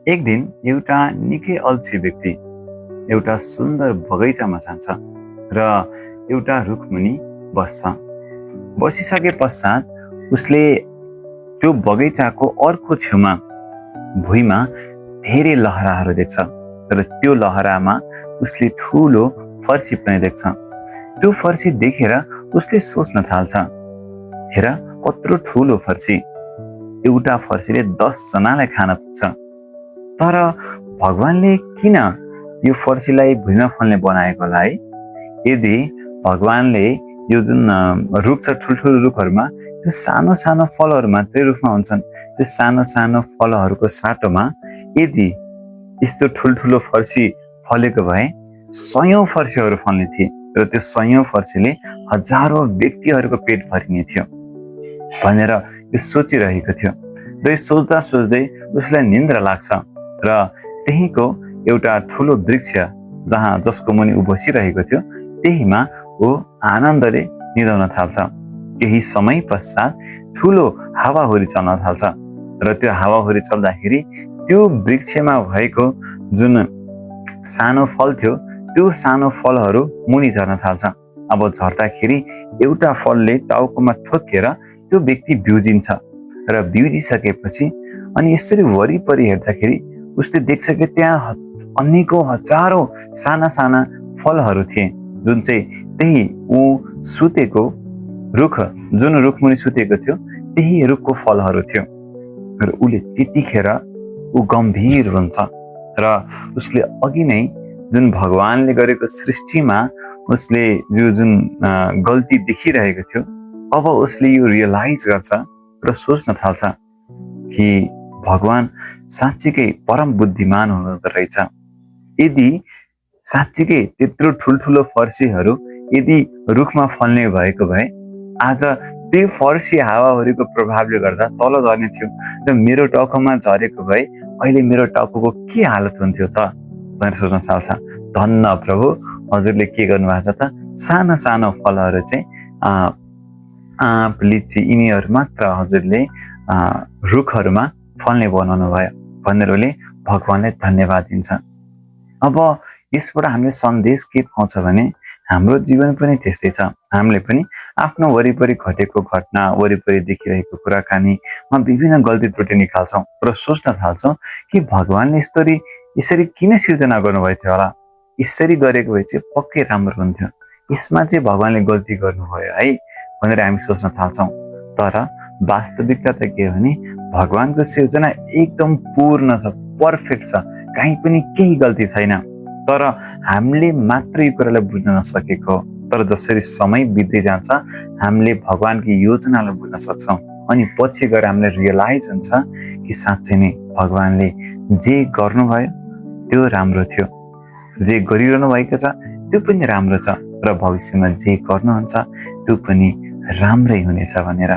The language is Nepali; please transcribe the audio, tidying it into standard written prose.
एक दिन एउटा निकै अल्छी व्यक्ति एउटा सुन्दर बगैँचामा जान्छ र एउटा रुखमुनि बस्छ। बसिसके पश्चात उसले त्यो बगैँचाको अर्को छेउमा भुइँमा धेरै लहराहरू देख्छ र त्यो लहरामा उसले ठुलो फर्सी पनि देख्छ। त्यो फर्सी देखेर उसले सोच्न थाल्छ, हेर कत्रो ठुलो फर्सी, एउटा फर्सीले 10 जनालाई खान पुग्छ। तर भगवानले किन यो फर्सीलाई भुइँमा फल्ने बनाएको होला है? यदि भगवानले यो जुन रुख छ, ठुल्ठुलो रुखहरूमा त्यो सानो सानो फलहरू मात्रै रुखमा हुन्छन्। त्यो सानो सानो फलहरूको साटोमा यदि यस्तो ठुल्ठुलो फर्सी फलेको भए 100औं फर्सीहरू फल्ने थिए र त्यो 100औं फर्सीले हजारौं व्यक्तिहरूको पेट भरिने थियो भनेर यो सोचिरहेको थियो। र यो सोच्दा सोच्दै उसलाई निन्द्रा लाग्छ र त्यहीको एउटा ठुलो वृक्ष जसको मुनि ऊ बसिरहेको थियो त्यहीमा ऊ आनन्दले निदाउन थाल्छ। केही समय पश्चात ठुलो हावाहुरी चल्न थाल्छ र त्यो हावाहुरी चल्दाखेरि त्यो वृक्षमा भएको जुन सानो फल थियो त्यो सानो फलहरू मुनि झर्न थाल्छ। अब झर्दाखेरि एउटा फलले टाउकोमा ठोकेर त्यो व्यक्ति बिउजिन्छ र बिउजिसकेपछि अनि यसरी वरिपरि हेर्दाखेरि उसले देख्छ कि त्यहाँ अनेकौं हजारौं साना साना फलहरू थिए जुन चाहिँ त्यही ऊ सुतेको रुख, जुन रुखमुनि सुतेको थियो त्यही रुखको फलहरू थियो। र उसले त्यतिखेर ऊ गम्भीर हुन्छ र उसले अघि नै जुन भगवानले गरेको सृष्टिमा उसले जुन गल्ती देखिरहेको थियो अब उसले यो रियलाइज गर्छ र सोच्न थाल्छ कि भगवान साँच्चीकै परम बुद्धिमान हुनुहुँदो रहेछ। यदि साँच्चीकै त्यत्रो ठुल्ठुलो फर्सीहरू यदि रुखमा फल्ने भएको भए आज त्यो फर्सी हावाहुरीको प्रभावले गर्दा तल झर्ने थियो र मेरो टाउकोमा झरेको भए अहिले मेरो टाउकोको के हालत हुन्थ्यो त भनेर सोच्न थाल्छ। धन्न प्रभु, हजुरले के गर्नुभएको छ त? सानो सानो फलहरू चाहिँ आँप, लिची यिनीहरू मात्र हजुरले रुखहरूमा फल्ने बनाउनु भयो भनेर उसले भगवानलाई धन्यवाद दिन्छ। अब यसबाट हामीले सन्देश के पाउँछ भने हाम्रो जीवन पनि त्यस्तै छ। हामीले पनि आफ्नो वरिपरि घटेको घटना, वरिपरि देखिरहेको कुराकानीमा विभिन्न गल्ती त्रुटि निकाल्छौँ र सोच्न थाल्छौँ कि भगवानले यसरी किन सिर्जना गर्नुभएको थियो होला, यसरी गरेको भए चाहिँ पक्कै राम्रो हुन्थ्यो, यसमा चाहिँ भगवानले गल्ती गर्नुभयो है भनेर हामी सोच्न थाल्छौँ। तर वास्तविकता त के हो भने भगवानको सिर्जना एकदम पूर्ण छ, पर्फेक्ट छ, कहीँ पनि केही गल्ती छैन। तर हामीले मात्र यो कुरालाई बुझ्न नसकेको। तर जसरी समय बित्दै जान्छ हामीले भगवानको योजनालाई बुझ्न सक्छौँ अनि पछि गएर हामीलाई रियलाइज हुन्छ कि साँच्चै नै भगवानले जे गर्नुभयो त्यो राम्रो थियो, जे गरिरहनु भएको छ त्यो पनि राम्रो छ र भविष्यमा जे गर्नुहुन्छ त्यो पनि राम्रै हुनेछ भनेर।